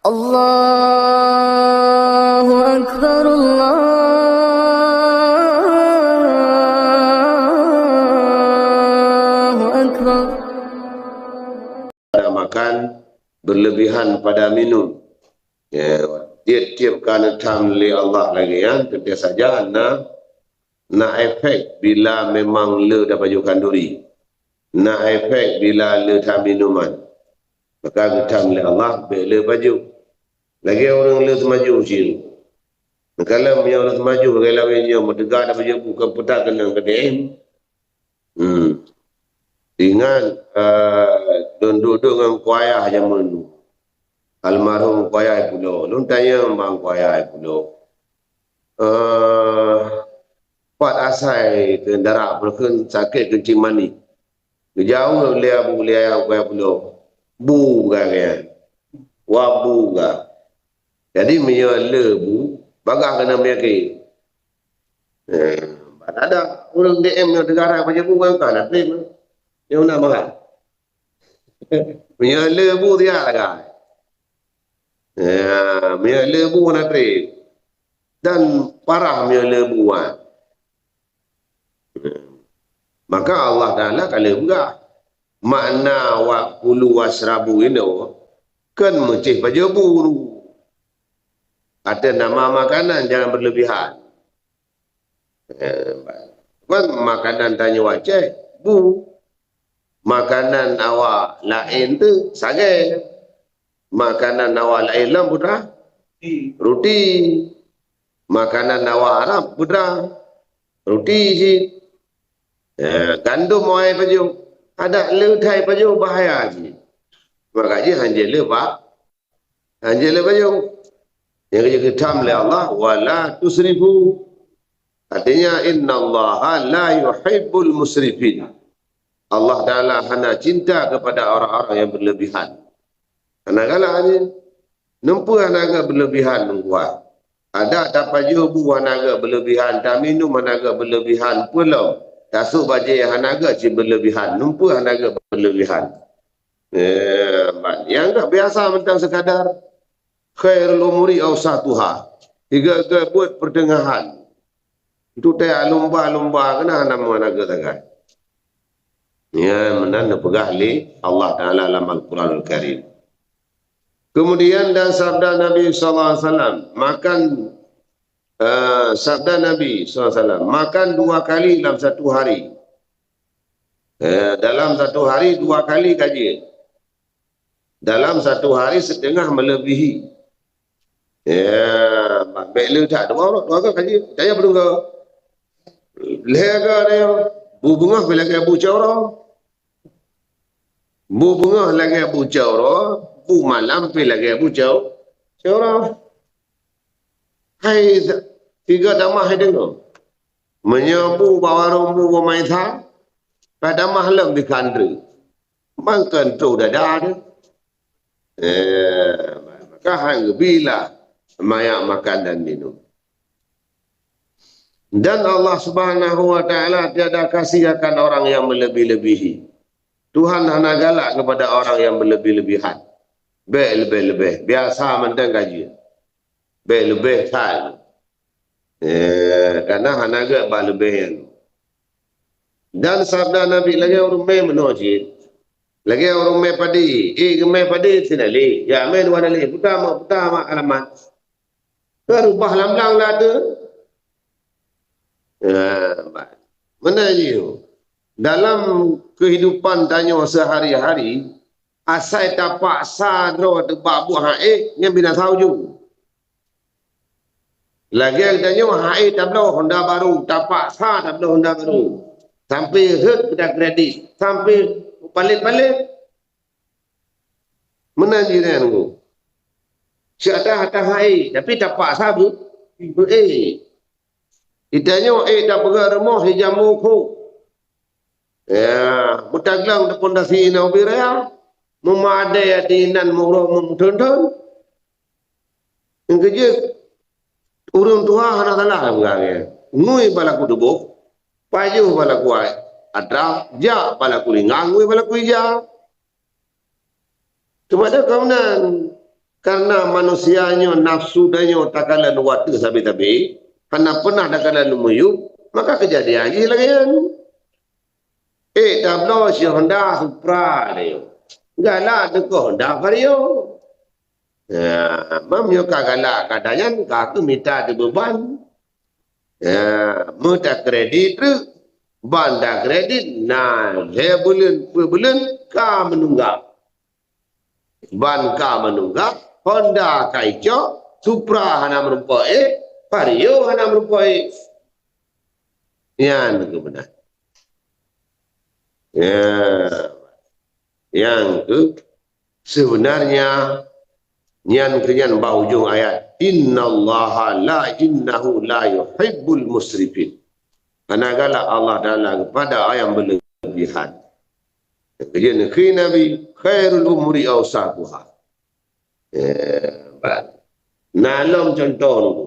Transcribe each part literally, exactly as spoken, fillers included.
Allahu Akbar, Allahu Akbar. Pada makan, berlebihan pada minum. Ya, tiep-tiep ka neutham lé Allah lagée nyan, teuntée saja na, na efek bila memang le tapajoh khanduri. Na efek bila le that minuman. Maka geutham lé Allah, bék le pajoh. Lagée ureuëng le teumajoh cit. Meukalon meunyoe le teumajoh lagée lawét nyoe, meuteuga tapajoh bu kon peutak keunong keu D M. Hmm. Ingat, eh, lôn duek-duek ngon kuayah jameun dulu. Almarhum kuayah pulo. Lôn tanyong bak kuayah pulo. Eh, pat asai keu darak peureukeuen sakét keuncing manéh. Geujaweueb lé abu lé ayah kuayah pulo. Bu gagée. Wa bu ga. Jadi, meunyoe le bu, bagah keunan meuyakin. Eh, ban ada ureuëng D M nyang teuga rai pajoh bu ngon ka na treb. Nyang na mangat. Meunyoe le bu siat sagai. Ya, meunyoe le bu na treb. Dan parah meunyoe le bu wan. Maka Allah Taala ka lheueh peugah, makna wa kulu wasyrabu inoe, kon meucéh pajoh bu. Ateueh nama makanan jangan berlebihan. Eh, kon makanan tanyoe Aceh, bu. Makanan awak laén tu sagée. Makanan awak laén lom peue teuma? Ruti. Makanan awak Arab peue teuma? Ruti cit. Ya, gandom awai pajoh. Adak le that pajoh bahaya cit. Maka jih hanjeuet le ba-, hanjeuet le pajoh. Nyang geuyue geutham lé Allah, "Wa la tusrifu." Artinya, "Innallaha la yuhibbul musrifin." Allah Taala hana cinta kepada orang-orang yang berlebihan. Hana galak nyan. Numpeue hana geuh berlebihan meunguah. Adak tapajoh bu hana geuh berlebihan, taminum hana geuh berlebihan, peulom tasôk bajée hana geuh cit berlebihan, numpeue hana geuh berlebihan. Eh, ban nyang geuh biasa mantong sekadar khairul umuri ausatuha. Tiga-tiga buet pertengahan. Untuk teuka lumba-lumba keunan hana meuhana geuh sagai. Nyan meunan neupeugah lé Allah Taala lam Al-Quranul Karim. Kemudian dan sabda Nabi sallallahu alaihi wasallam, makan, eh, sabda Nabi sallallahu alaihi wasallam, makan dua kali dalam satu hari. Eh, dalam satu hari dua kali ka jeuet. Dalam satu hari setengah melebihi. Ya, bék le that dua uroe, dua uroe ka jeuet. Tanya peudong ka. Lhée ka dia. Bu beungoh pih lagée bu cot uroe. Bu beungoh lagée bu cot uroe, bu malam pih lagée bu cot, cot uroe. Hai, tiga tamah hai deungoe. Meunyoe bu bak warong bu bak maisa, ka tamah lom di khandri. Mangkon troh dada tu. Eh, maka han geubi lah manyak makan dan minum. Dan Allah Subhanahu wa Taala tiada kasih akan orang yang melebih-lebihi. Tuhan hana galak kepada orang yang berlebih-lebihan. Bék leubeh-leubeh. Biasa mantong ka jeuet. Bék leubeh that. Eh, karena hana geuh bah leubeh nyan. Dan sabda Nabi lagée ureuëng mé meunoe cit. Lagée ureuëng mé padé. Eh, geumé padé sinalé. Ya, mé dua nalé. Peue teuma, peue teuma alamat. Kan rubah lam blang dah tu. Ya, bah. Meunan jih. Dalam kehidupan tanyoe sehari-hari, asai tapaksa droe teuba buet hak ék, nyan binasa ujong. Lagée tanyoe hak ék tabloe honda baru, tapaksa tabloe honda baru. Sampai rhot peuda kredit, sampai palet-palet. Meunan jih nyan, Teungku. Siat that hak ék, tapi tapaksa bu-, bu-, ék. Di tanyoe ék tapeugah rumoh di jambo kho. Ya, meutaglang di pondasi inoe ubit raya, meumadé ati inan meuuroe meuthon-thon. Nyang keujeuet, ureuëng tuha hana salah peugah lagée nyan. Ngui bak laku tuboh, pajoh bak laku atra, jak bak laku linga, ngui bak laku ija. Teuma ka meunan. Karena manusia nyoe nafsu tanyoe takalon watée sabe-sabe, hana pernah takalon meuyueb, maka keujadian jih lagée nyan. Eh, tabloe si Honda Supra nyoe. Galak teuka Honda Vario. Ya, mam nyoe ka galak kata nyan ka keu mita teubeuban. Ya, meuta kredit treuk, ban ta kredit, na lhée buleuen, peuet buleuen ka meununggak. Ban ka meununggak, Honda ka icok, Supra hana meurumpok ék, Vario hana meurumpok ék. Nyan keuh meunan. Ya. Nyang keuh, sebenarnya, nyan keuh nyan bak ujong ayat, "Innallaha la, innahu la yuhibbul musrifin." Hana galak Allah Taala kepada yang berlebihan. Keujeuet neukheun Nabi, "Khairul umuri awsatuha." Eh, ba-, na lom contoh nyoe.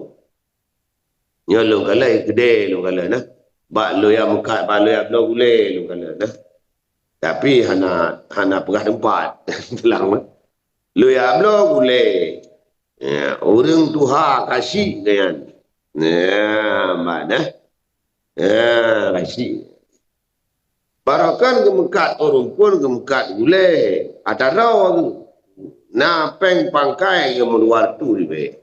Nyoe lôn kalon keudée lôn kalon na. Bak lôn jak meukat, bak lôn jak bloe gulée lôn kalon na. Tapi hana, hana peugah teumpat. Teulang na. Lôn jak bloe gulée. Ya, ureuëng tuha ka syiek nyan. Ya, ban na. Ya, ka syiek. Barokon geumeukat ureuëng phon geumeukat gulée. Ata droe na péng pangkai geumeuruwah tu ribée.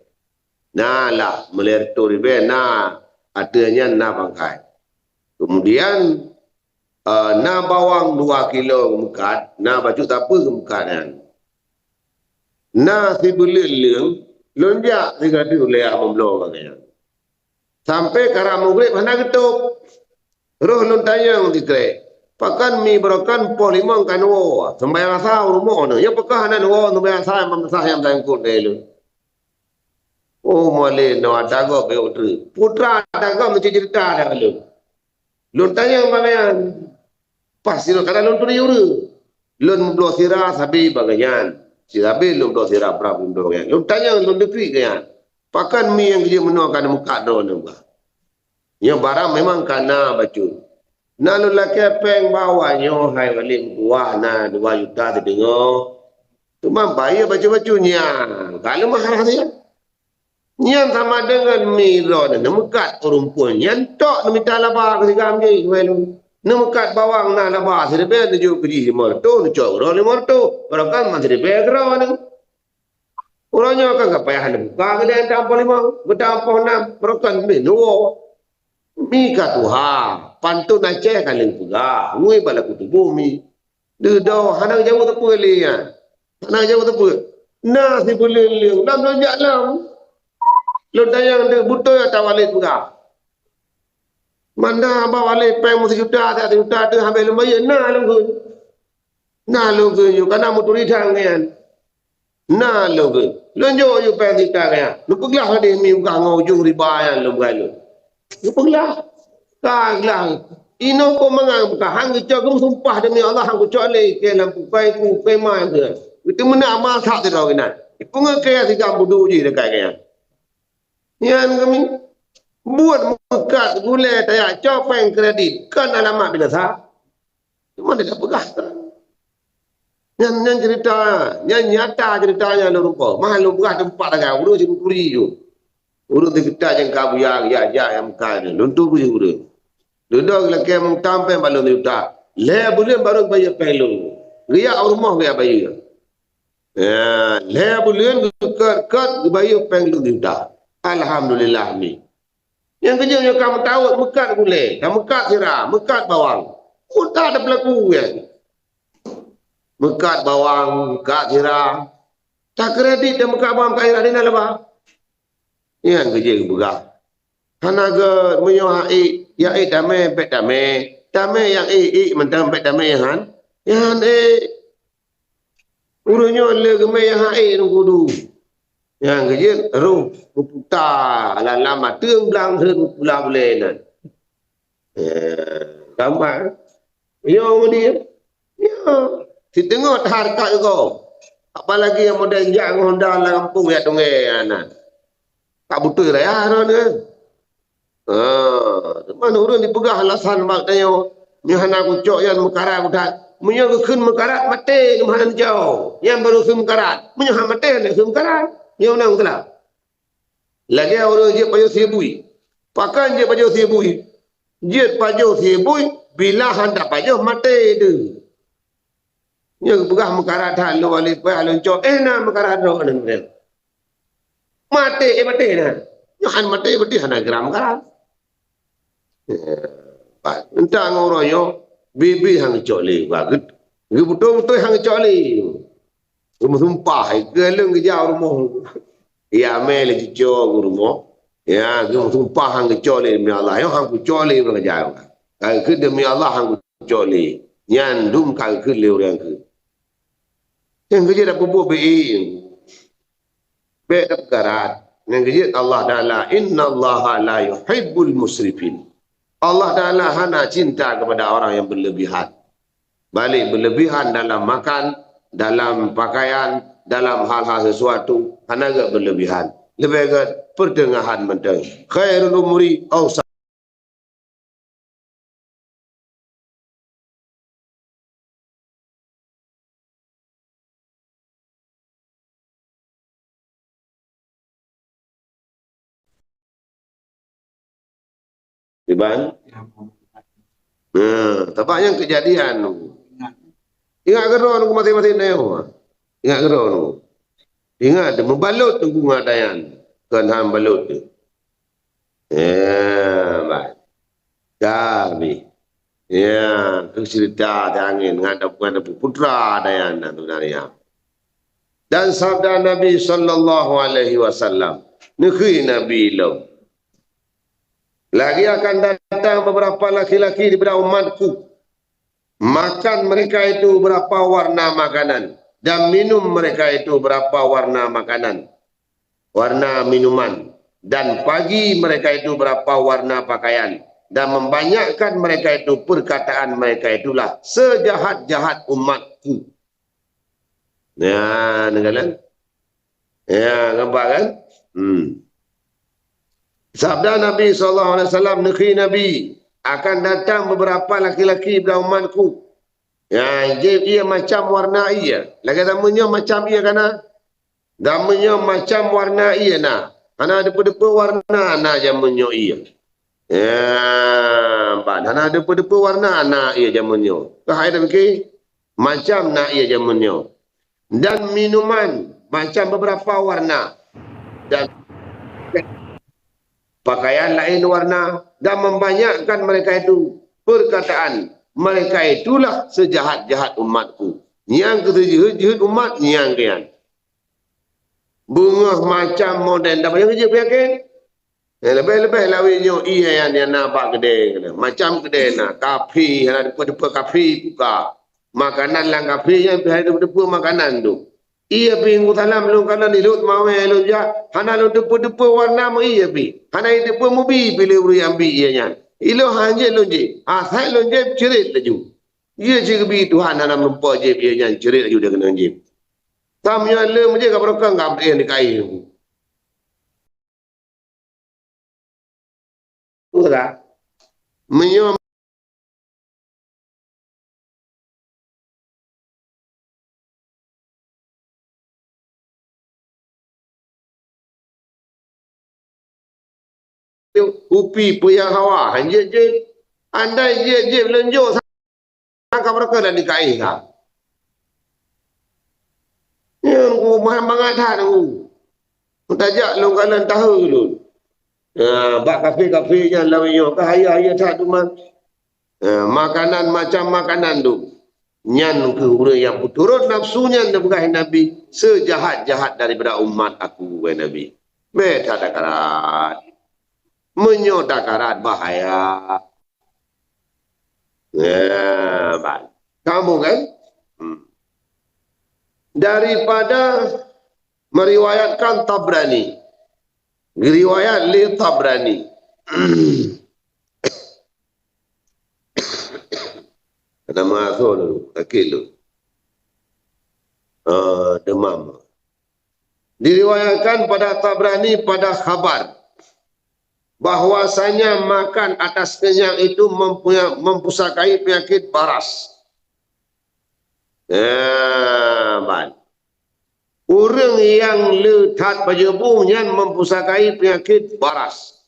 Na lah meulée reutôh ribée na ateueh nyan na pangkai. Kemudian, eh, na bawang dua kilo geumeukat, na bacut sapeue geumeukat nyan. Na sibuleuen leueng, lôn jak sigoe teuk lé meumbloe bak nyan. Sampoe karab mugreb hana geutôb. Roh lôn tanyong sikrek, "Pakon mi barokon poh limong ka neuwoe, seumbahyang asa u rumoh neuh, nyoe pakon hana neuwoe seumbahyang asa, imam sah nyang meusangkot lé lôn?" Oh, mulai nyoe ata gob bék treuk. Putra ata gob meucit ceurita dak lôn. Lôn tanyong bak nyan. Pas sidroe kadang lôn turi ureuëng. Lôn meubloe sira sabe bak nyan. Sabe lôn bloe sira prap lôn bloe nyan. Lôn tanyong, lôn deukeue nyan. Pakon mi nyang geujeuet meunoe ka neumeukat droeneuh bah? Nyoe barang memang ka na bacut. Na lôn lakée péng bak awak nyoe hai Walid meutuah na dua juta sideungoe. Teuma bayeue bacut-bacut nyan ka leumoh rahsia. Nyan sama deungon mi droeneuh neumeukat ureuëng phon nyan tok neumita laba keu sigam jih, wai lôn. Neumeukat bawang na laba siribée neujok keu jih limong reutôh, neucok droe limong reutôh, barokon man siribée keudroe nyoe. Uroe nyoe kan ka payah neubuka geudeh tampôh limong, geutampoh nam, barokon mi neuwoe. Mi ka tuha, pantôn Aceh ka lheueh peugah, ngui bak lagu tuboh mi. Dudoe hana geujaweueb sapeue lé nyan. Hana geujaweueb sapeue. Na sibuleuen leueng lam lôn jak lom. Lôn tanyong deuh beutôi ata Walid peugah. Manda bak Walid péng meusijuta, sijuta teuh habéh lôn bayeue, na lôn kheun. Na lôn kheun, yue kana meuturi that ngon nyan. Na lôn kheun. Lôn jok yue péng sijuta ngon nyan. Neupeuglah hadeh mi peugah ngon ujong riba nyan lôn beugai lôn. Neupeuglah. Ka glah. Inoe kok mangat peugah, han geucok, geumeusumpah demi Allah, han geucok lé keu lam pukai ku, keu ma keu. Geuteumeunak masa sidroe keunan. Ipeungeuh keu sigam budu jih dekat keu nyan. Nyan kami buet meukat gulée tajak cok péng kredit, kon alamat binasa. Cuma dia peugah. Nyan, nyan cerita, nyan nyata cerita nyan lôn rupa. Mah lôn peugah teumpat agam, ureuëng siku turi tu. Ureuëng teugetak nyang ka buya, jak-jak nyang meukat nyan. Lôn tu bri ureuëng. Dudoe lakée meutam péng bak lôn sijuta. Lhée buleuen barô geubayeue péng lôn. Geujak u rumoh geujak bayeue. Ya, lhée buleuen geukot-kot geubayeue péng lôn sijuta. Alhamdulillah mi. Nyang keujeuet nyoe ka meutawök meukat gulée, ka meukat sira, meukat bawang. Utak ada pelaku ya. Meukat bawang, meukat sira. Tak kredit dan meukat bawang, meukat sira, di na laba. Nyang keujeuet geupeugah. Hana geumeunyoe han ék, nyang ék tamé, bék tamé. Tamé nyang ék, ék mantong bék tamé nyang han. Nyang han ék. Ureuëng nyoe le geumé nyang han ék ngon kudu. Nyang keujeuet roh meuputa lam-lam ateueng blang rhot meupula bulée nan. Eh, gampang. Nyoe ngon dia. Ya, siteungoh that hareukat geuh. Apalagi nyang model jak ngon Honda lam gampông jak tungai na. Tak beutôi raya droeneuh. Ha, teuma ureuëng dipeugah alasan bak tanyoe, nyoe hana kucok nyan meukara kudat. Meunyoe geukheun meukarat, maté, nyan hana neujaoe. Nyan baru kheun meukarat. Meunyoe hana maté, hana kheun meukarat. Nyoe undang Islam. Lagèe ureueng jeuet pajoh sie bui. Pakon jeuet pajoh sie bui? Jeuet pajoh sie bui, bila han tapajoh, maté teuh. Nyoe geupeugah meukarat that, lôn wali peuet, lôn cok, eh, na meukarat droe nyan. Maté, eh, maté na. Nyoe han maté, berarti hana geura meukarat. Ya, pat. Entah ngon uroe nyoe, bibi han geucok lé, bah, geu-, geubeutôi-beutôi han geucok lé. Geumeusumpah, eh, keu lôn geujak u rumoh. Ya, mé lé cuco u rumoh. Ya, geumeusumpah han geucok lé demi Allah. Nyoe han geucok lé ureueng jai. Ka geukheun demi Allah han geucok lé. Nyan dum ka geukheun lé ureueng keu. Nyang keujeuet tapeubuet beu-i. Bèk tapeukarat. Nyang keujeuet Allah Taala, "Innallaha la yuhibbul musrifin." Allah Taala hana cinta kepada orang yang berlebihan. Balik berlebihan dalam makan, dalam pakaian, dalam hal-hal sesuatu, hana gèt berlebihan. Leubeh gèt pertengahan mantong. Khairul umuri awsa. Iban? Nah, sabab nyan keujadian. Ingat keudroe nyoe maséng-maséng nyoe. Ingat keudroe nyoe. Ingat, meubalot teungku ngon ata nyan. Kon han balot teuh. Ya, bah. Ka habéh. Ya, keu ceurita teuh angén ngon dap-, ngon dap-, putra ata nyan na sebenarnya. Dan sabda Nabi sallallahu alaihi wasallam, neukheun Nabi lom, "Lagi akan datang beberapa laki-laki daripada umatku. Makan mereka itu berapa warna makanan, dan minum mereka itu berapa warna makanan, warna minuman, dan pagi mereka itu berapa warna pakaian, dan membanyakkan mereka itu perkataan mereka itulah sejahat-jahat umatku." Nah, neukalon. Ya, nampak kan? Hmm. Sabda Nabi sallallahu alaihi wasallam, neukheun Nabi, "Akan datang beberapa laki-laki dalam umatku." Ya, jieb ié macam warna ié. Lagèe zaman nyoe macam ié ka na. Zaman nyoe macam warna ié na. Hana depe-depe warna na zaman nyoe ié. Ya, ban hana depe-depe warna na ié zaman nyoe. Ka hai dah mikir? Macam na ié zaman nyoe. Dan minuman macam beberapa warna. Dan pakaian laén warna. Dan membanyakkan mereka itu perkataan, "Mereka itulah sejahat-jahat umatku." Nyang keu seujeuhet-jeuhet umat, nyang keu nyan. Beungoh macam model, dak payah jeuet penyakit. Eh, leubeh-leubeh lawét nyoe ié nyan, nyan na bak keudè. Macam keudè na, kaphé, hana depe-depe kaphé buka. Makanan lam kaphé nyan pih hana depe-depe makanan tu. Ié pih Teungku Salam lôn kalon di Lhokseumawe lôn jak, hana lôn depe-depe warna meu ié pih. Hana depe mubi pih lé ureueng nyang bi ié nyan. Ilôn han jieb lôn jieb. Asai lôn jieb ceurit laju. Ié cit geubi Tuhan hana meulumpoe jieb ié nyan ceurit laju dia keunong jieb. Tam nyoe lé meujeuet ka beurokon ka beuéh di kayée. Betul tak? Meunyoe kupi peue nyang hawa, han jieb-jieb. Andai jieb-jieb lôn jok, sangka meureuka dan dikaih ka. Nyan ku mangat that ku. Meutajak lôn kalon tahe lôn. Ya, bak kafe-kafe nyan lawét nyoe ka haya-haya that teuma. Eh, makanan macam makanan tu. Nyan keuh ureuëng nyang peuturot nafsu nyan, neupeugah Nabi, seujahat-jahat daripada umat aku, wahai Nabi. Bèk that takarat. Meunyoe takarat, bahaya. Ya, baik. Kamu kan? Hmm. Daripada meriwayatkan Tabrani. Riwayat lé Tabrani. Kena meuasoe dulu, sakit dulu. Ah, demam. Diriwayatkan pada Tabrani pada khabar bahwasanya makan atas kenyang itu mempunyai, mempusakai penyakit baras. Eh, ban. Ureuëng nyang le that pajoh bu nyan mempusakai penyakit baras.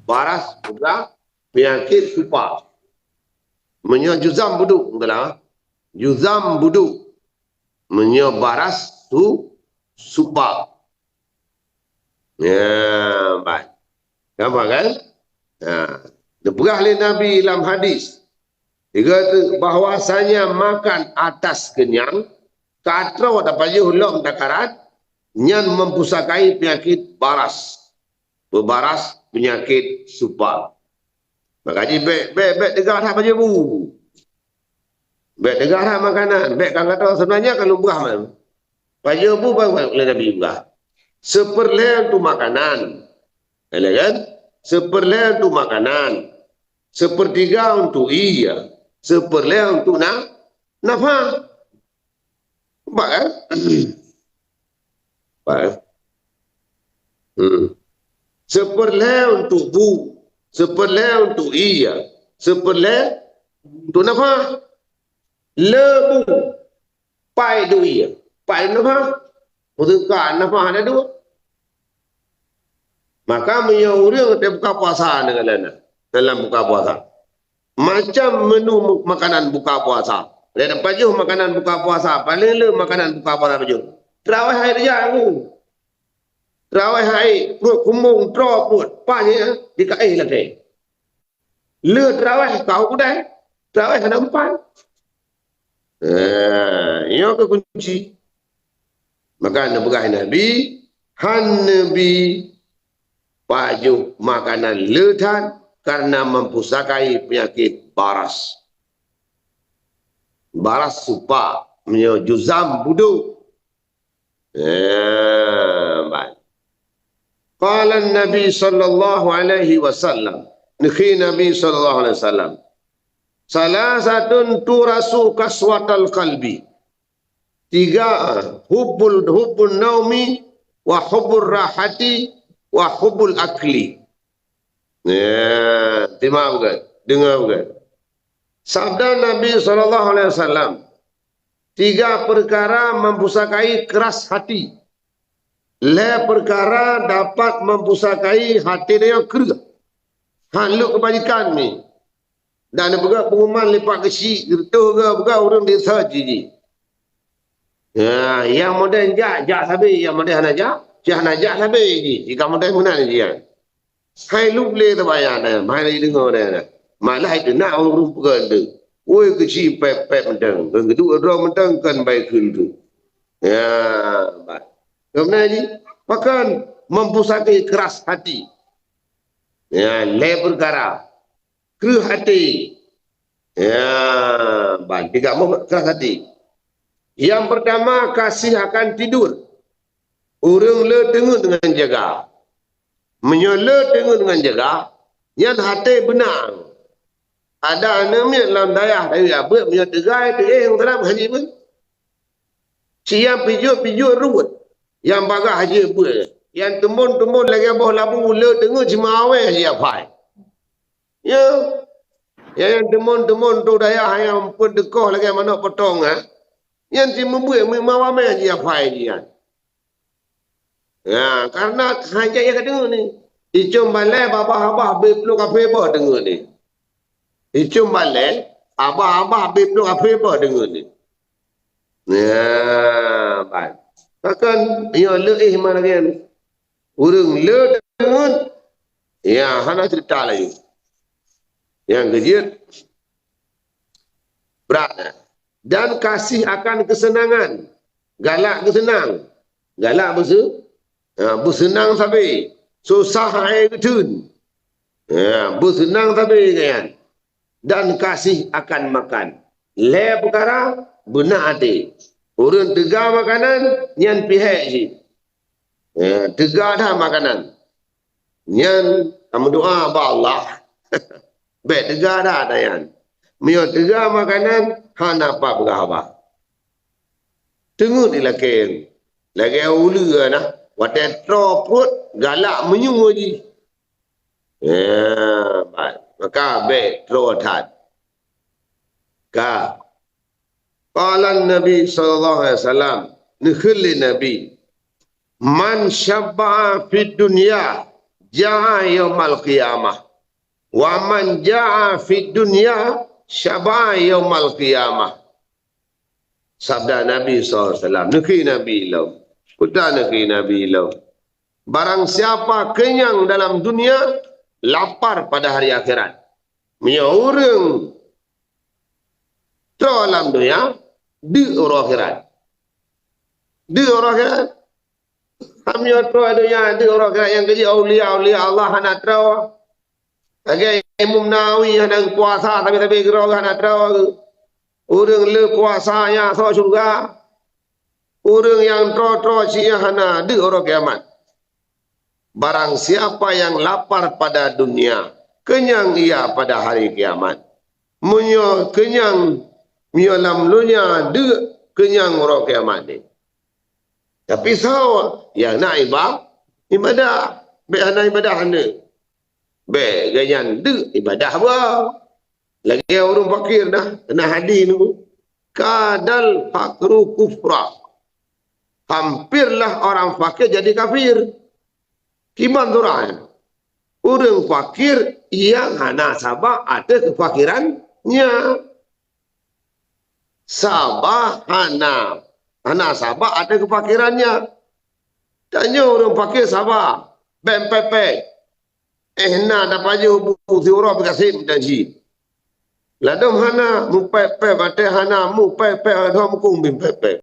Baras bukan penyakit supa. Meunyoe juzam buduk, beutôi lah. Juzam buduk. Meunyoe baras tu supa. Ya, baik. Nampak kan? Ha. Dipeugah lé Nabi lam hadis. Tiga tu, bahwasanya makan atas kenyang, ka troe tapajoh lom takarat, nyan mempusakai penyakit baras. Beubaras penyakit supa. Maka jih bèk, bèk, bèk teuga that pajoh bu. Bèk teuga that makanan. Bèk kan kata sebenarnya kalau beurah man. Pajoh bu bang, bang, oleh Nabi beurah. Seperlèe untuk makanan. Ya kan? Seperlèe untuk makanan. Sepertiga untuk ie. Seperlèe untuk na, nafah. Nampak kan? Nampak kan? Hmm. Seperlèe untuk bu, seperlèe untuk ie, seperlèe untuk nafah. Le bu, pai dua ie, pai nafah. Maksud ka nafah ada dua. Maka meunyoe ureuëng teubuka puasa dengan lain dalam buka puasa. Macam menu makanan buka puasa. Dan pajoh makanan buka puasa, paling le makanan buka puasa pajoh. Teurawèh hai rijak aku. Teurawèh hai pruet kumbong, troe pruet, paih ya, dikaéh lakèe. Le teurawèh kau udai, teurawèh hana umpan. Eh, nyoe ke kunci. Maka neupeugah Nabi, han neubi pajoh makanan le that karena mempusakai penyakit baras. Baras supa, meunyoe juzam buduk. Eh, baik. Qala Nabi sallallahu alaihi wasallam. Neuhi Nabi sallallahu alaihi wasallam. Salasatun turasu kaswatal qalbi. Tiga, hubbul, hubbun naumi, wa hubbur rahati, wa hubbul akli. Ya, terima bukan? Dengar bukan? Sabda Nabi sallallahu alaihi wasallam, tiga perkara mempusakai keras hati. Lhèe perkara dapat mempusakai hati dia kreueh. Hana lok keubajikan ni. Dan peugah pengumuman lipat keuchik, geureutoh geupeugah ureuëng desa jiji. Ya, nyang model jak, jak sabe, nyang model hana jak, jak hana jak sabe ji. Jika model meunan ji. Hai lheueh lé teubayang dah, hai lheueh deungoe dah. Malah itu nak ureuëng peugah tu. Woi keuchik pep-pep mantong, geuduk droe mantong kan baikheun tu. Ya, bah. Kemudian ji, bahkan mempusakai keras hati. Ya, lhèe perkara. Kreueh hati. Ya, bah, tiga meuh keras hati. Yang pertama, kasih akan tidur. Ureuëng le teungeut deungon jaga. Meunyoe le teungeut deungon jaga, nyan até beuna. Ada aneuk miet lam dayah tayue abeuet meunyoe teugai teuéh ureuëng salam hana beuet. Siang pijôk-pijôk ruweuet, nyang bagah jih beuet. Nyang teumon-teumon lagèe boh labu le teungeut cuma awai jih apai. Ya. Nyang teumon-teumon tu dayah nyang peuet teukoh lagèe manok potong, ha. Nyan si meubeuet meumawa mè jih apai jih nyan. Ya, karena hana jak ka deungoe ni. Icong balèe babah-babah beuet plueng kafé boh deungoe ni. Icong balèe babah-babah beuet plueng kafé boh deungoe ni. Ya, ban. Bahkan, ya, leueh ma lagèe ni. Ureuëng le deungoe, ya, hana cerita lagi. Nyang keujeuet, brat. Dan kasih akan kesenangan. Galak geuseunang. Galak beuse-, ha, beuseunang sabe. Susah hai geutheun. Ha, beuseunang sabe nyan. Dan kasih akan makan. Lhèe peukara, beuna até. Ureuëng teuga makanan, nyan pihèk jih. Ha, teuga that makanan. Nyan, tameudoa bak Allah. Bèk teuga that nyan. Meunyoe teuga makanan, hana pat peugah haba. Teungeut ilakèe. Lagèe uleue nah, watèe troe pruet galak meunyoe jih. Ya, baik. Maka bèk troe that. Ka. Qala Nabi sallallahu alaihi wasallam, neukheun lé Nabi, "Man syabba'a fid dunya ja'a yaumal qiyamah, wa man ja'a fid dunya syabba'a yaumal qiyamah." Sabda Nabi sallallahu alaihi wasallam, neukheun Nabi lom. Peue ta neukheun Nabi lom? Barang siapa kenyang dalam dunia, lapar pada hari akhirat. Meunyoe ureuëng troe lam dunia, deuk uroe akhirat. Deuk uroe akhirat. Meunyoe troe donya, deuk uroe akhirat, nyang keujeuet aulia-aulia Allah hana troe. Lagée Imam Nawawi hana puasa, tapi-tapi keudroe hana troe. Ureuëng le puasa nyang asoe syeuruga. Ureuëng nyang troe-troe cit nyan hana deuk uroe kiamat. Barang siapa yang lapar pada dunia, kenyang ia pada hari kiamat. Meunyoe kenyang, meunyoe lam dunia deuk, kenyang uroe kiamat nyan. Tapi soe nyang na iba-, ibadah, bék hana ibadah hana. Bék gobnyan deuk ibadah ba. Lagée ureuëng fakir dah, keunan hadis nyoe, "Kadal fakru kufra." Hampirlah orang fakir jadi kafir. Kiban surah nyan. Ureuëng fakir nyang hana saba ateueh kefakirannya. Saba hana, hana saba ateueh kefakirannya. Tanyoe ureuëng fakir saba, bék pépék. Eh, na tapajoh bu siuroe pih gasien meunan cit. Ladôm hana, mupép-pép, até hana, mupép-pép, ladôm kung bim pép-pép.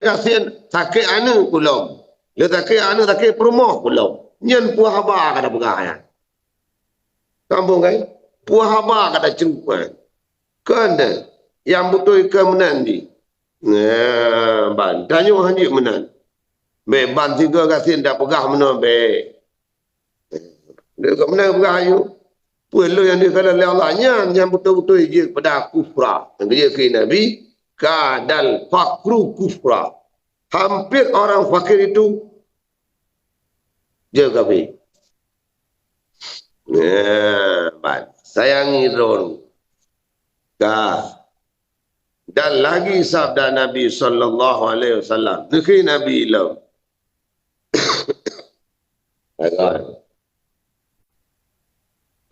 Gasien sakét aneuk ulôn. Le sakét aneuk, sakét peurumoh ulôn. Nyan peue haba ka tapeugah nyan. Kampung kan? Peue haba ka tacok kan? Kon deh, nyang beutôi keu meunan di. Nah, ban. Tanyoe hanjeuet meunan. Bék ban sigoe gasien tapeugah meunan bék. Deungon meunan peugah ayue, peue lôn nyang dikalon lé Allah nyan nyang beutôi-beutôi jeuet pada kufra. Nyang geujeuet keu Nabi, "Kadal fakru kufra." Hampir orang fakir itu jeuet kafé. Nah, ban. Sayangi droen. Ka. Dan lagi sabda Nabi sallallahu alaihi wasallam. Neukheun Nabi lom. Agak.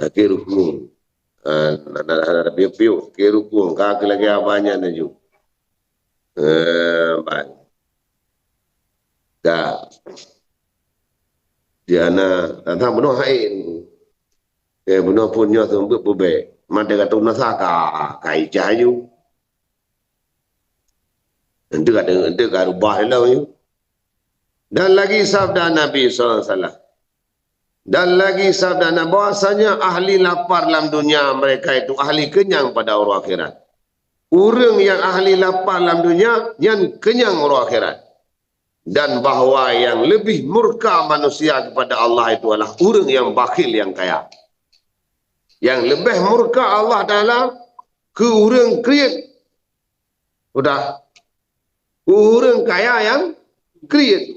Sakét rukun. Ah, na, na, na, na, piuk-piuk, sakét rukun. Ka keu lagée abah nyan laju. Eh, ban. Ka. Di ana, tantang bunoe haén. Eh, bunoe phon nyoe seumeubeuet peubék. Maté ka tueng nasa ka, ka ijah aju. Enteuk ka, enteuk ka rubah lom aju. Dan lagi sabda Nabi sallallahu alaihi wasallam. Dan lagi sabda Nabi, bahwasanya ahli lapar lam dunia mereka itu ahli kenyang pada uroe akhirat. Ureuëng nyang ahli lapar lam dunia, nyan kenyang uroe akhirat. Dan bahwa yang lebih murka manusia kepada Allah itu adalah ureuëng nyang bakhil nyang kaya. Nyang leubeh murka Allah Taala keu ureuëng kriet. Udah. Ureuëng kaya nyang kriet.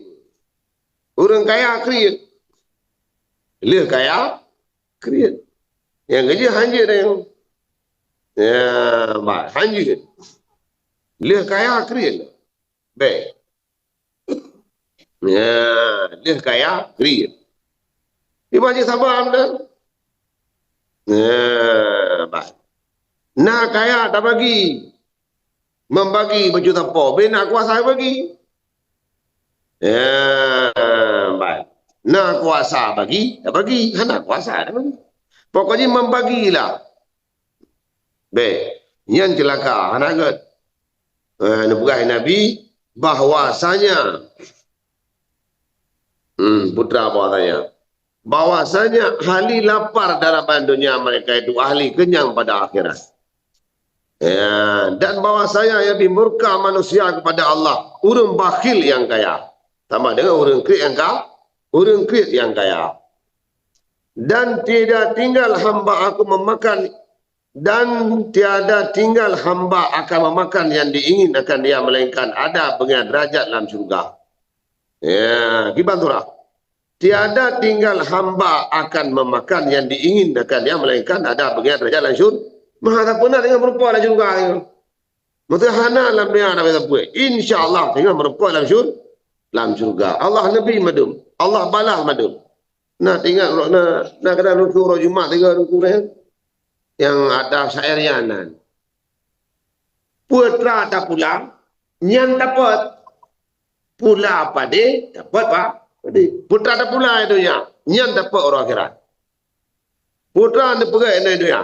Ureuëng kaya kriet. Lheueh kaya kriet. Nyang keujeuet hanjeuet nyang. Ya, bah, hanjeuet. Lheueh kaya kriet. Bék. Ya, lheueh kaya kriet. Iban jih saban dah. Ya, bah. Na kaya tabagi. Membagi baju tapo, bék na kuasa bagi. Ya, bah. Na kuasa bagi, tabagi. Hana kuasa, tabagi. Pokoknya membagilah. Bék, nyan ceulaka, hana gét. Eh, neupeugah Nabi bahwasanya, hmm, putra bahwasanya, bahwasanya ahli lapar dalam dunia mereka itu ahli kenyang pada akhirat. Ya, dan bahwasanya yang dimurka manusia kepada Allah, ureuëng bakhil nyang kaya. Sama dengan ureuëng kriet nyang ka, ureuëng kriet nyang kaya. Dan tidak tinggal hamba aku memakan, dan tiada tinggal hamba akan memakan yang diinginkan dia, melainkan ada bagian derajat dalam syurga. Ya, kiban surah. Tiada tinggal hamba akan memakan yang diinginkan dia, melainkan ada bagian derajat dalam syurga. Maha sempurna dengan merupa dalam syurga. Maksud hana lam dunia hana sapeue. Insya Allah tinggal meureumpok lam syur-, lam syurga. Allah neubi mandum. Allah balah mandum. Nah, teuingat uroe na, na kadang lôn kheun uroe Jumat tiga lôn kheun, eh. Nyang ada syair nyan nan. Peue teuma tapula, nyan tapot. Pula padé, tapot pa-, padé. Peue teuma tapula di dunia, nyan tapot uroe akhirat. Peue teuma neupeugah di dunia.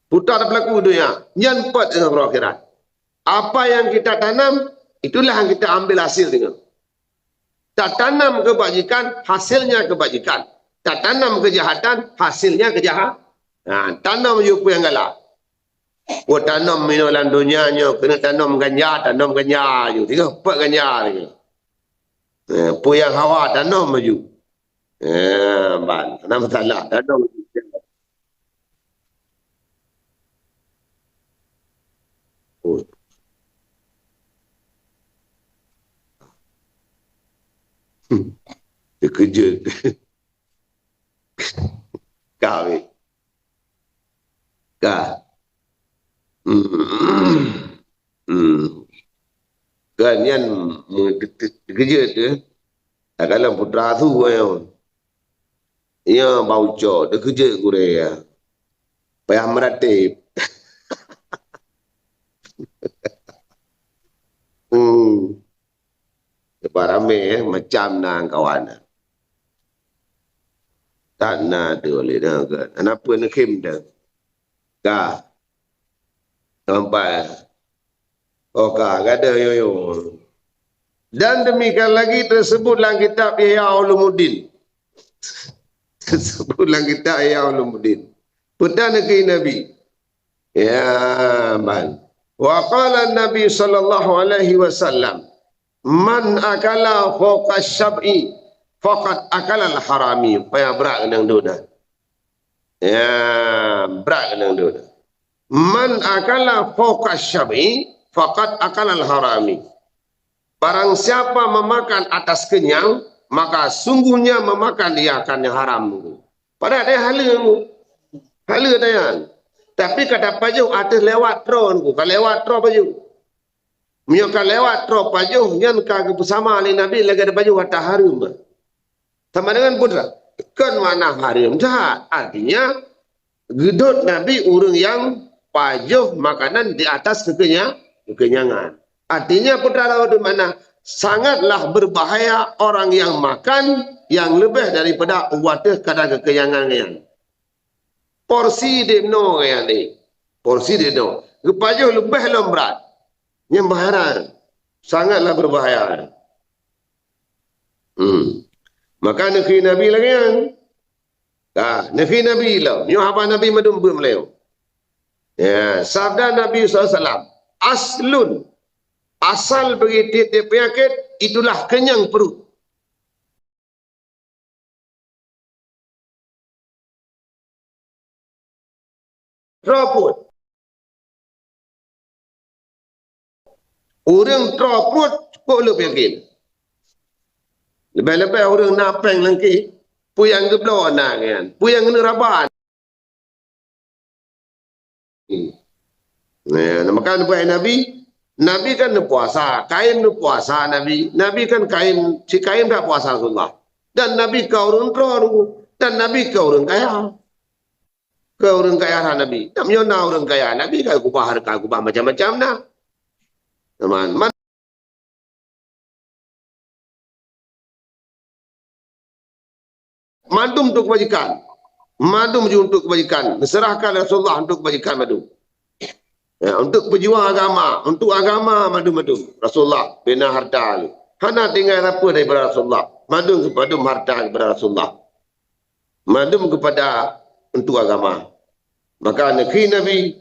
Peue teuma tapeulaku di dunia, nyan pot uroe akhirat. Apa yang kita tanam, itulah yang kita ambil hasil dengan. Tatanam kebajikan, hasilnya kebajikan. Tatanam kejahatan, hasilnya kejahatan. Ha, tanam yue peue nyang galak. Buet tanam inoe lam donya nyoe, keuneuk tanam ganja, tanam ganja yue. Tiga, empat ganja lagi. Eh, peue nyang hawa, tanam laju. Eh, ban, hana masalah, tanam laju. Oh. Hmm. Terkejut. Ka, weh. Ka. Hmm. Hmm. Kan nyan terkejut tu. Takalon putra asuh nyoe. Nyoe bak ucok, teukeujeuet gurée nyan. Payah meuratéb. Hmm. Leubeh ramé, eh, macam na kawan. That na teuh lé na kan. Hana peue neukhém dah. Ka. Sampai. Oh, ka, gadoh yo, yo. Dan demikian lagi tersebut dalam kitab Ihya Ulumuddin. Tersebut dalam kitab Ihya Ulumuddin. Peue teuma neukheun Nabi. Ya, ban. Wa qala Nabi sallallahu alaihi wasallam, "Man akala fauqa syab'i faqad akalal harami." Payah brat keuneuk duna. Ya, brat keuneuk duna. "Man akala fauqa syab'i faqad akalal harami." Barang siapa memakan atas kenyang, maka sungguhnya memakan ia akan yang haram. Padahai haleue. Haleue nyan. Tapi ka tapajoh ateueh lewat troe, ka lewat troe pajoh. Meunyoe ka lewat troe pajoh, nyan ka geupeusama lé Nabi lagée tapajoh ata hareuem. Sama dengan putra. Kon makna hareuem that. Artinya, geudot Nabi ureuëng nyang pajoh makanan di atas keukeunya-, keukeunyangan. Artinya, putra lawat makna sangatlah berbahaya orang yang makan yang lebih daripada wateuh kadar keukeunyangan nyan. Porsi deuh noe nyan deh. Porsi deuh noe. Geupajoh leubeh lom brat. Nyan bahaya. Sangatlah berbahaya. Hmm. Maka neukheun Nabi lagée nyan. Ka, neukheun Nabi lom. Nyoe haba Nabi mandum beuet meulayeue. Ya, sabda Nabi sallallahu alaihi wasallam, "Aslun, asal bagi tieb-tieb penyakit, itulah kenyang perut." Troe pruet. Ureuëng troe pruet cukôp le penyakit. Leubeh-leubeh ureuëng na péng lam kieb, peue nyang geubloe na nyan, peue nyang keuneuk raba. Hmm. Nah, maka neupeugah Nabi, Nabi kan neupuasa, kain neupuasa Nabi. Nabi kan kain, si kain dah puasa Rasulullah. Dan Nabi ka ureuëng troe, dan Nabi ka ureuëng kaya. Ka ureuëng kaya Nabi. Dan meunyoe na ureuëng kaya, Nabi ka kubah hareuta, kubah macam-macam na. Teman, man-, mandum untuk kebajikan. Mandum ju untuk kebajikan. Diserahkan Rasulullah untuk kebajikan mandum. Ya, untuk pejuang agama, untuk agama mandum-mandum. Rasulullah bina harta. Hana tinggai apa daripada Rasulullah. Mandum, mandum harta kepada Rasulullah. Mandum kepada untuk agama. Maka neukheun Nabi,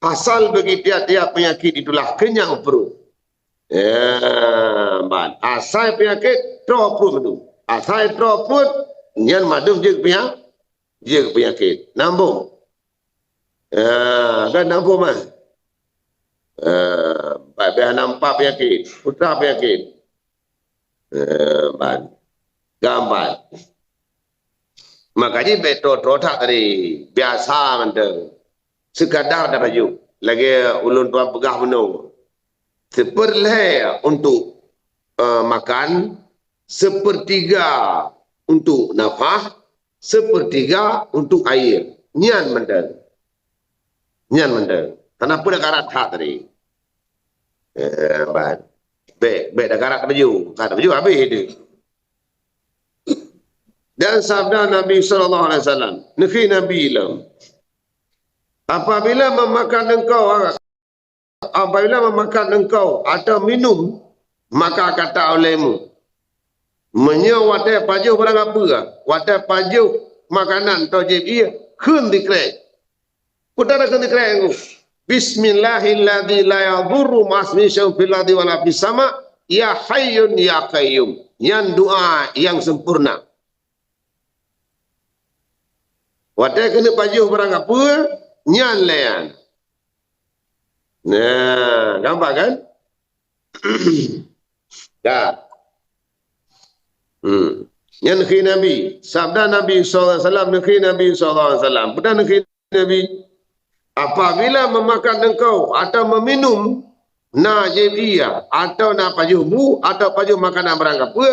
asal bagi tiap-tiap penyakit itulah kenyang perut. Ya, ban. Asai penyakit, troe pruet mandum. Asai troe pruet, nyan mandum jeuet penya-, jeuet penyakit. Nambong. Ya, kan nambong mah. Ya, empat belas nampak penyakit, putra penyakit. Ya, ban. Gambar. Maka jih bèk troe-troe that tadi. Biasa mantong. Sekadar tapajoh. lagée ulôn tuan peugah bunoe. Seupeurlhée untuk, eh, makan, seupeurtiga untuk nafah, seupeurtiga untuk air. Nyan mantong. Nyan mantong. Hana peue dakarat that tadi. Eh, ban. Bék, bék dakarat baju. Ka baju habéh tu. Dan sabda Nabi sallallahu alaihi wasallam, neukheun Nabi lom, "Apabila memakan engkau, apabila memakan engkau atau minum, maka kata olehmu, meunyoe watée pajoh barang apa, watée pajoh makanan atau jieb ié, kheun sikrek." Peue na kheun sikrek nyoe? "Bismillahilladzi la yadurru ma'asmihi syai'un fil ardi wala fis sama, ya hayyun ya qayyum." Nyan doa nyang sempurna. Watée keuneuk pajoh barang apa, nyan lé nyan. Nah, gampang kan? Dah. Hmm. Nyan neukheun Nabi. Sabda Nabi sallallahu alaihi wasallam, neukheun Nabi sallallahu alaihi wasallam. Peue na neukheun Nabi, "Apabila memakan engkau atau meminum na jieb ié, atau na pajoh bu, atau pajoh makanan barang apa,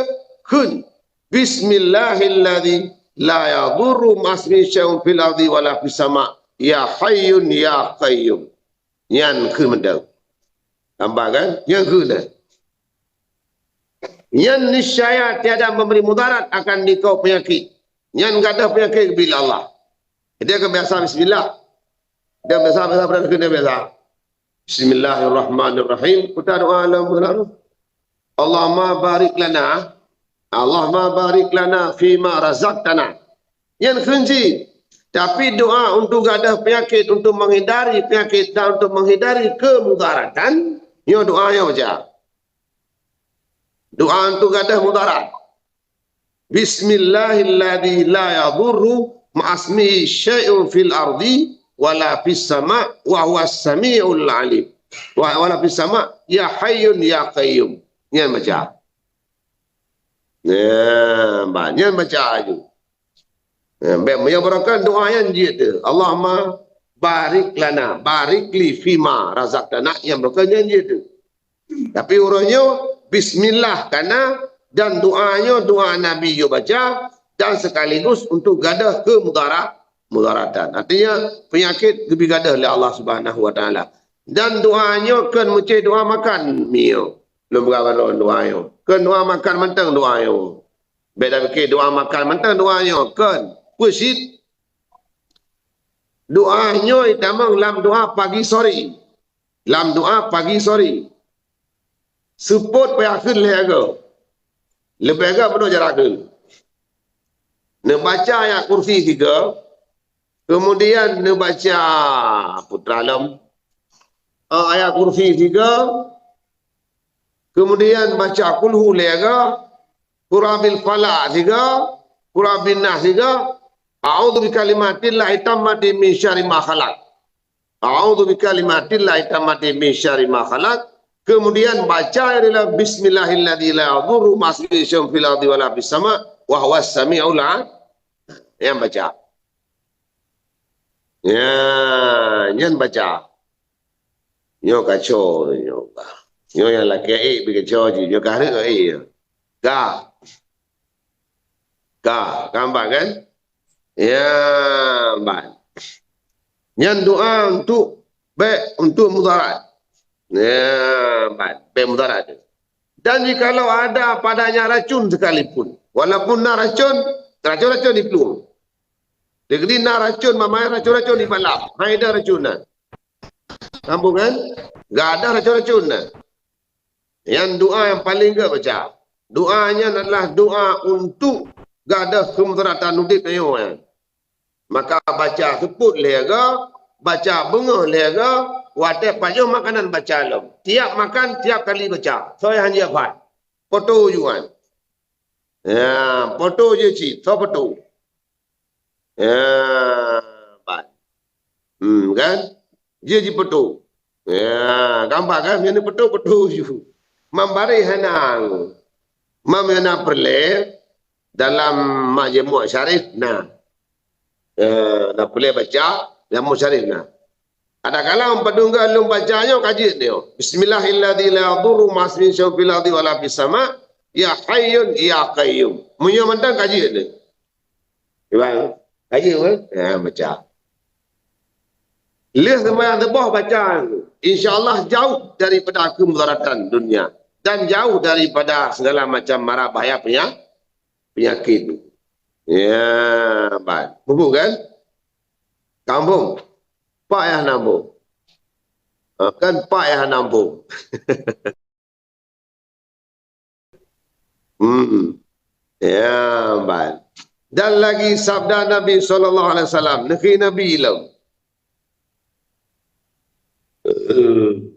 kheun, 'Bismillahilladzi la yadurru ma'asmihi syai'un fil ardi wala fis sama, ya hayyun ya qayyum.'" Nyan kheun mantong. Tambah kan? Nyan kheun dah. Nyan niscaya tiada memberi mudarat akan dikau penyakit. Nyan gadôh penyakit bila Allah. Dia kan biasa bismillah. Dia biasa, biasa, biasa, biasa. Bismillahirrahmanirrahim. Kita doa dalam malam. Allahumma barik lana. Allahumma barik lana fima razaqtana. Nyan kheun cit. Tapi doa untuk gadôh penyakit, untuk menghindari penyakit dan untuk menghindari kemudaratan, nyoe doa nyoe baca. Doa untuk gadôh mudarat. "Bismillahilladzi la yadurru ma'asmihi syai'un fil ardi wala fis sama, wa huwas sami'ul alim. Wa, wala fis sama, ya hayyun ya qayyum." Nyan baca. Nah, ba-, nyan baca aju. Nah, bék meunyoe barokah doa nyan jeuet tu. "Allahumma barik lana, barik li fima razaqtana," nyan barokah nyan jeuet tu. Tapi uroe nyoe, bismillah kana, dan doa nyoe doa Nabi nyoe baca, dan sekaligus untuk gadôh kemudarat-, mudaratan. Artinya, penyakit geubri gadôh lé Allah Subhanahu wa Taala. Dan doa nyoe kon meucé doa makan mie. Lôn peugah baroe doa nyoe. Kon doa makan mantong doa nyoe. Bék tapike doa makan mantong doa nyoe. Kon. Peue cit? Doa nyoe itamong lam doa pagi sore. Lam doa pagi sore. Seupôt payah kheun lhée goe. Leubeh goe meunoe jarak kheun. Neubaca ayat kursi sigoe, kemudian neubaca putra lom, eh, ayat kursi sigoe, kemudian baca kulhu lhée goe, qul a'udzu birabbil falaq sigoe, qul a'udzu birabbin nas sigoe, a'udzu bikalimatillahi tammati min syarri ma khalaq. A'udzu bikalimatillahi tammati min syarri ma khalaq. Kemudian baca adalah bismillahilladzi la yadurru ma'asmihi syai'un fil ardi wala fis sama, wa huwas sami'ul a-, nyan baca. Ya, nyan baca. Nyoe kaco nyoe. Nyoe nyang lakée ék bri kaco jih, nyoe ka rhot ék. Ka. Ka, ka ban kan? Ya, ban. Nyan doa untuk bék untuk mudarat. Ya, ban, bék mudarat. Dan jikalau ada padanya racun sekalipun, walaupun na racun, racun-racun diplueng. Jadi na racun, mamai racun-racun di malam. Hai dah racun na. Sambung kan? Gak ada racun-racun na. Nyan doa nyang paleng gét baca. Doa nyan adalah doa untuk gadôh keumudaratan udép tanyoe nyan. Maka baca seupôt lhée goe, baca beungoh lhée goe, watée pajoh makanan baca lom. Tiap makan, tiap kali baca. Soe han jeuet pat. Poto juan. Ya, poto jeuet cit, soe poto. Ya, ban. Hmm, kan? Jeuet jipoto. Ya, gampang kan? Nyang jipoto, poto ju. Mam bareh hana. Mam nyang na peureulée dalam majeumu' syarif na. Ya, na peureulée baca, dalam majeumu' syarif na. Kadang-kadang padum lôn baca nyoe ka jeuet nyoe. Bismillahilladzi la yadurru ma'asmihi syai'un fil ardi wala fis sama, ya hayyun ya qayyum. Meunyoe mantong ka jeuet nyoe. Iban, ka jeuet kan? Ya, baca. Lheuh seumayang suboh baca. Insya Allah jauh daripada kemudaratan dunia dan jauh daripada segala macam mara bahaya penya-, penyakit. Ya, ban. Muphom kan? Kampung. Pak yah nambung. Ha, kan pak yah nambung. Hmm. Ya, ban. Dan lagi sabda Nabi sallallahu alaihi wasallam, neukheun Nabi lom.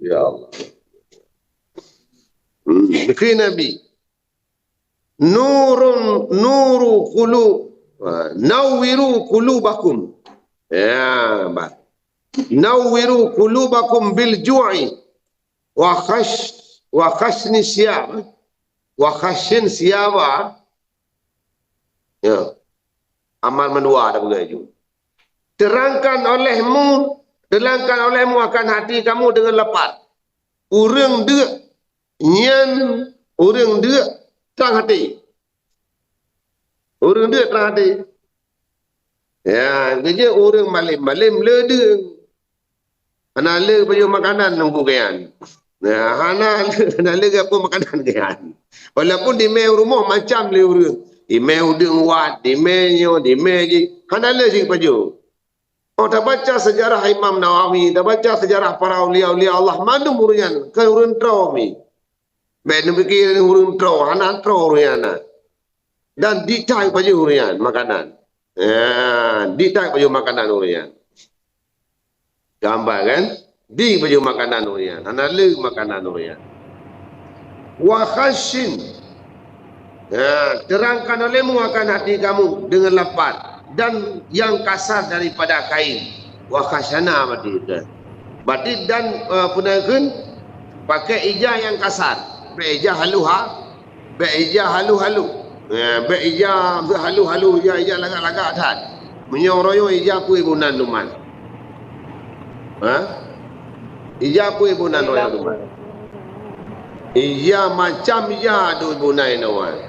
Ya Allah. Hmm, neukheun Nabi. Nurun, nuru qulu-, ha, nawwiru qulubakum. Ya, bah. Nawwiru qulubakum bil ju'i wa khash-, wa khashni siyab. Wa khashin siyaba. Ya. Amal mandua ada peugah ju. Terangkan olehmu, terangkan olehmu akan hati kamu dengan lapar. Ureuëng deuk nyan, ureuëng deuk trang até. Ureuëng deuk trang até. Ya, geujeuet ureuëng malém-malém le deuk. Hana le pajoh makanan nunggu keuyan. Ya, hana le, hana le gapo makanan keuyan. Walaupun dimé rumoh macam le ureuëng. Dimé udeueng wat, dimé nyoe, dimé jih. Hana le jih pajoh. Oh, tabaca sejarah Imam Nawawi, tabaca sejarah para ulia-ulia Allah, mandum ureuëng nyan keu ureuëng troe mi. Bèk neupike ureuëng troe, hana troe ureuëng nyan na. Dan ditai pajoh ureuëng nyan makanan. Ya, ditai pajoh makanan ureuëng nyan. Gambar kan? Di pajoh makanan ureuëng nyan. Hana le makanan ureuëng nyan. Wa khashin. Ya, terangkan olehmu akan hati kamu dengan lapar dan yang kasar daripada kain. Wa khashana berarti itu. Berarti dan, eh, apa nama kan? Pakai ija yang kasar. Bèk ija haluha, bèk ija halu-halu. Ya, bèk ija halu-halu, ija, ija lagak-lagak that. Meunyoe uroe nyoe ija peue iboh nan duman. Ha? Ija peue iboh nan uroe nyoe duman. Ija macam ija tu iboh nan inoe.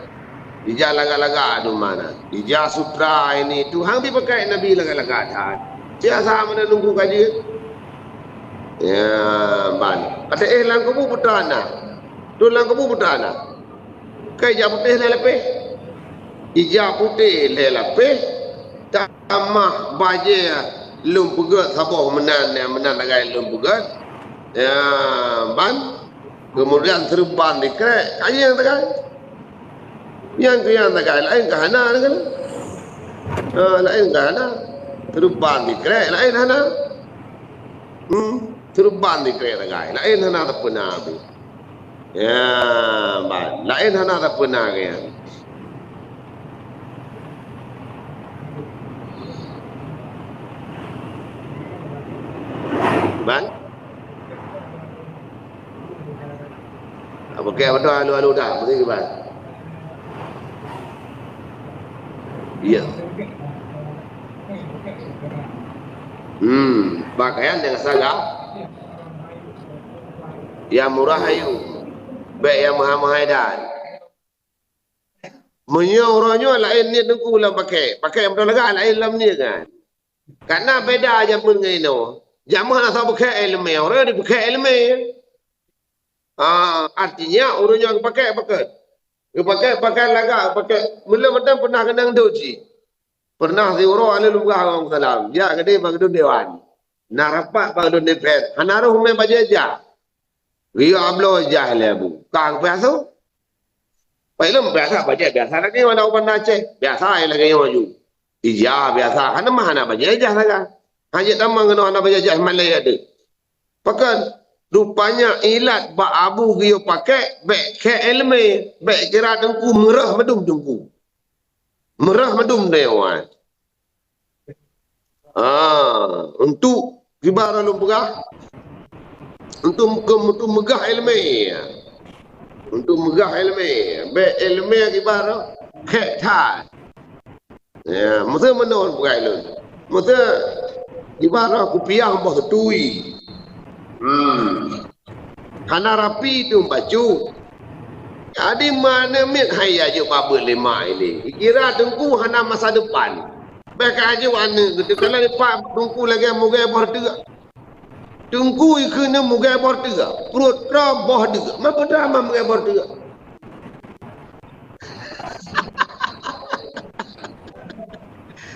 Ija lagak-lagak tu mana. Ija sutra ini tu hang dipakai Nabi lagak-lagak that. Siasa mana nunggu kaji. Ya, ban. Kata eh lam kubu putra na. Tu lam kubu putra na. Kai ija putéh lhèe lapéh. Ija putéh lhèe lapéh. Tamah bajèe lôn peugöt saboh meunan, meunan lagèe lôn peugöt. Ya, ban. Kemudian serban dikrek, ka nyang sagai. Nyang keu nyang sagai laén ka hana deungon. Ha, laén ka hana. Serban dikrek laén hana. Hmm, serban dikrek sagai laén hana teupeu na. Ya, ban. Laén hana teupeu na. Ban. Apa kaya betul alu-alu dah, mesti ke ban. Ya. Hmm, pakaian nyang saga. Nyang murah ayu. Bèk nyang meuhai-meuhai dan. Meunyoe uroe nyoe laén niet teungku lam pakèk. Pakèk meudoe lagak laén lam niet kan. Karena beda jameun ngon inoe. Jameun asai pakèk ileumèe, uroe nyoe dipakèk ileumèe. Ah, artinya ureueng nyang geupakèk pakèk. Geupakèk pakaian lagak, geupakèk. Meulom mantong pernah keunong dot jih. Pernah siuroe aneuk lôn peugah ngon salam. Jak keudeh bak geudong dewan. Na rapat bak geudong D P R. Hana roh mé bajèe ijah. Geuyue abloe ijah lé bu. Ka geupeuasoe. Pai lom biasa bajèe biasa lagèe nyoe na u Banda Aceh. Biasa lagèe nyoe ju. Ijah biasa. Hana mah hana bajèe ijah sagai. Hana jeuet tamong keunoe hana bajèe ijah malèe ade. Pakon? Rupanya ilat bak abu geuyue pakèk bèk khèe ileumèe, bèk ceurat teungku meurah meudum teungku. Meurah meudum dewan. Ah, untuk kiban lôn peugah, untuk, untuk meugah ileumèe. Untuk meugah ileumèe, bèk ileumèe kiban khèe that. Ya, meuseue meunoe peugah lôn. Meuseue Ibarat kupiah boh tui. Hmm. Hana rapi tu bacut. Jadi mana miet hai ya jok babet lima ini. Kira teungku hana masa depan. Bèk ka jok aneuk gitu. Kalau lipat teungku lagèe mugèe boh teuk. Teungku ikheun mugèe boh teuk. Pruet droe boh teuk. Mapa drama mugèe boh teuk?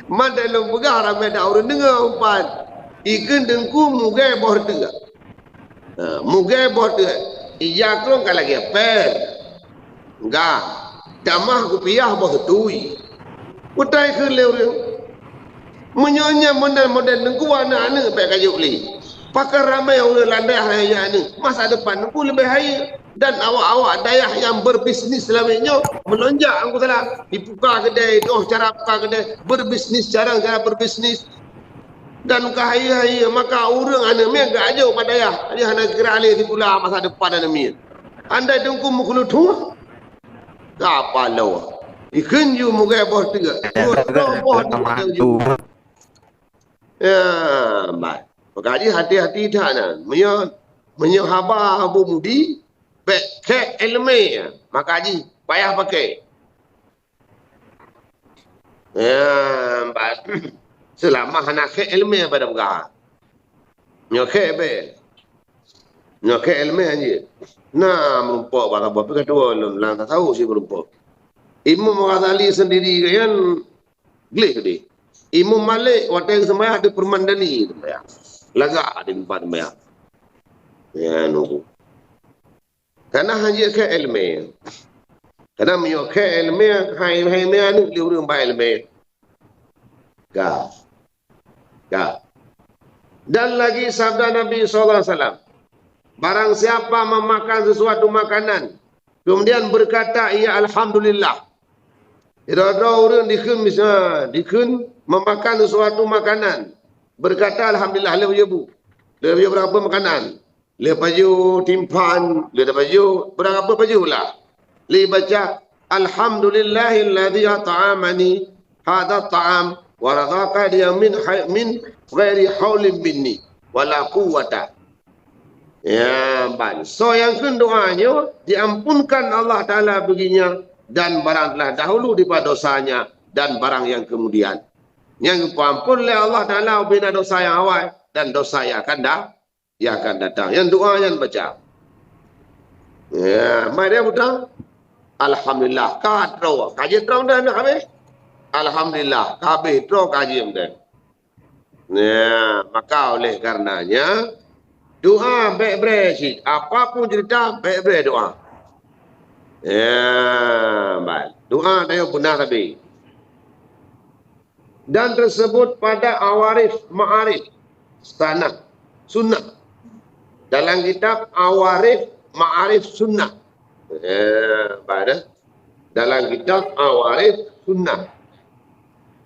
Man lôn peugah ramè that ureueng deungö umpan. Ikheun teungku mugèe boh teuk. Ha, mugèe boh teuk. Ija krueng ka lagèe pèng. Gah, tamah kupiah boh tui. Utai kheun lé ureueng. Meunyoe nyan model-model teungku aneuk-aneuk bèk ka jok lé. Pakon ramè ureueng landai hai aneuk. Masa depan teungku leubeh hai. Dan awak-awak dayah nyang berbisnis lam nyoe melonjak angku salah. Dibuka kedai, toh cara buka kedai, berbisnis, cara, cara berbisnis. Dan keu hai-hai maka ureueng aneuk miet geuajoe bak dayah. Jadi hana kira lé sikula masa depan aneuk miet. Andai teungku meukeuleutueng, Ka paloe. Ikheun ju mugèe boh teuk. Boh teuk, boh teuk ju. Ya, bai. Maka jih hati-hati that nyan. Meunyoe, meunyoe haba Abu Mudi, bèk khèk ileumèe. Maka jih payah pakai. Ya, bai. Seulama hana khèk ileumèe pada peugah. Nyoe khèk bèk. Nyoe khèk ileumèe jih. Na meurumpok bak saboh pih ka tuwo lom lam tasawuf si meurumpok. Imam Ghazali sendiri nyan gleh deh. Imam Malik watèe seumayang di Permandani seumayang. Lagak di tempat seumayang. Ya, nunggu. Karena hana jeuet khèk ileumèe. Karena meunyoe khèk ileumèe, hai, hai ileumèe aneuk di ureueng ba ileumèe. Ka. Ka. Dan lagi sabda Nabi sallallahu alaihi wasallam, "Barang siapa memakan sesuatu makanan, kemudian berkata, 'Iya, alhamdulillah.'" Droe-droe ureueng dikheun, misal, dikheun memakan sesuatu makanan, berkata, "Alhamdulillah," lheuh jibu. Lheuh jibu berapa makanan? Lheuh pajoh timphan, lheuh pajoh, beurapa pajoh lah. Lheuh baca, "Alhamdulillahilladzi at'amani hadzal ta'am wa razaqani min hai-, min ghairi haulin minni wala quwwata." Ya, ban. Soe nyang kheun doa nyoe, diampunkan Allah Taala baginya dan barang telah dahulu daripada dosanya dan barang yang kemudian. Nyang geupeuampon lé Allah Taala ubena dosa nyang awai dan dosa nyang akan da-, nyang akan datang. Nyang doa nyan baca. Ya, mai dia putra. Alhamdulillah, ka troe. Ka jeuet troe dah nak habéh. Alhamdulillah, ka habéh troe ka jeuet dah. Ya, maka oleh karenanya, doa bèk bré cit. Apapun cerita, bèk bré doa. Ya, baik. Doa tayo punah tapi. Dan tersebut pada Awarif Ma'arif Sanah Sunnah. Dalam kitab Awarif Ma'arif Sunnah. Ya, pada dalam kitab Awarif Sunnah.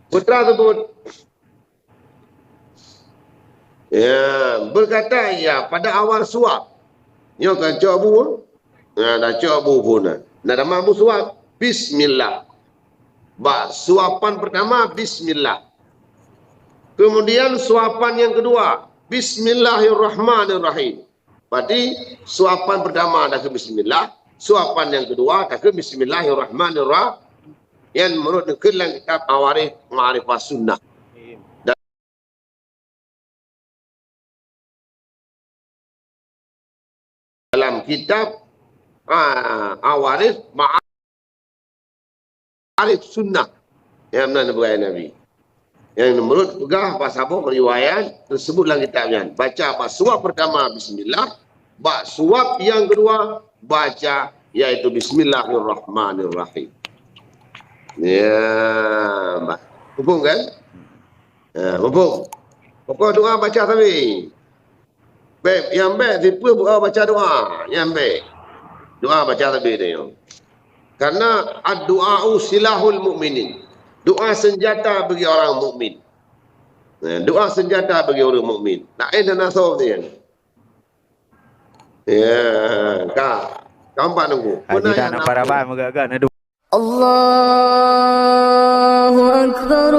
Putra sebut. Ya, berkata ia pada awal suap. Nyoe kan cok bu. Nah, dah cok bu pun. Nah, nama bu suap. Bismillah. Ba, suapan pertama, bismillah. Kemudian suapan yang kedua, bismillahirrahmanirrahim. Berarti suapan pertama dah ke bismillah, suapan yang kedua dah ke bismillahirrahmanirrahim. Yang menurut nukil dalam kitab Awarif Ma'rifah Sunnah. Dalam kitab, ah, Awarif Ma'arif Sunnah. Nyang meunan bukai Nabi. Nyang menurut peugah bak saboh riwayat tersebut dalam kitab nyan. Baca bak suap pertama bismillah, bak suap yang kedua baca iaitu bismillahirrahmanirrahim. Ya, bah. Muphom kan? Ha, muphom. Pokok doa baca sabe. Bèk, nyang bèk sipeue doa baca doa. Nyang bèk. Doa baca sabe teuh nyoe. Karena ad-du'a'u silahul mu'minin. Doa senjata bagi orang mukmin. Ha, doa senjata bagi orang mukmin. Laén dan asoe teuh nyan. Ya, ka. Ka empat nunggu. Haji dah nampak rabai meugah-gah na du- Allahu Akbar.